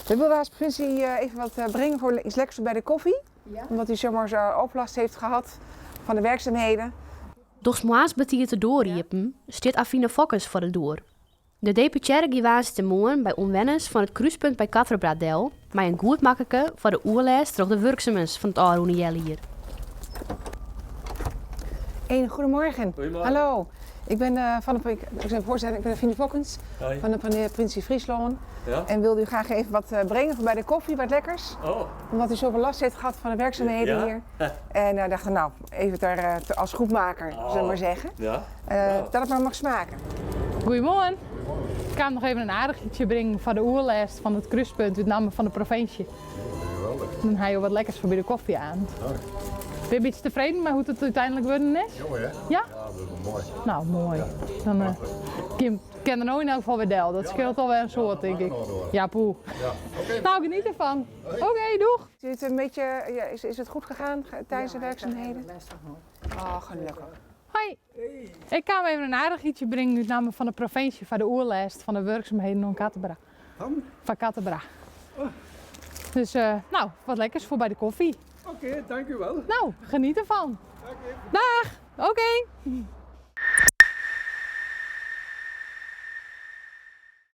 We wilden als provincie even wat brengen voor iets lekkers bij de koffie. Omdat u zomaar zo overlast heeft gehad van de werkzaamheden. Dochs moarns betiid de doar iepen, stiet Avine Fokkens foar de doar. De deputearre gie woansdeitemoarn by omwenners fan it krúspunt by Quatre Bras del mei in goedmakkerke foar de oerlêst troch de wurksumens fan it ôfrûne healjier. Een goedemorgen. Goedemorgen. Hallo. Ik ben eh, van de, ik zal even voorstellen, ik ben Avine Fokkens Hoi. van de, van de provincie Fryslân. Ja? En wilde u graag even wat eh, brengen voor bij de koffie, wat lekkers. Oh, Omdat u zoveel last heeft gehad van de werkzaamheden Ja? hier. En uh, dachten, nou, even daar, eh, als goedmaker, Oh. zullen we maar zeggen. Ja? Eh, Nou. Dat het maar mag smaken. Goeiemoarn. Ik kaam noch even in aardichheidsje bringen foar de oerlêst fan it krúspunt út namme fan de provinsje. Dan ha jo wat lekkers foar by de kofje oan. Binne je in bytsje tefreden mei hoe't it úteinlik wurden is? Moai hè? Ja? Ja, dat is wel moai. No, moai. Dan eh, kin, kin der no yn elk gefal wer del. Dat skeelt alwer in soad, tink ik. Ja, poeh. Ja, oké. No, geniet derfan. Oké, doeg. Is het een beetje, ja, is, is het goed gegaan tijdens de werkzaamheden? Oh, gelukkig. Hoi. Ik kaam even in aardichheidsje bringen út namme fan de provinsje foar de oerlêst fan de wurksumheden oan Quatre Bras. Fan? Fan Quatre Bras. Dus, eh, no, wat lekkers foar by de kofje. Oké, dank u wel. No, geniet derfan. Dank u. Dag. Oké.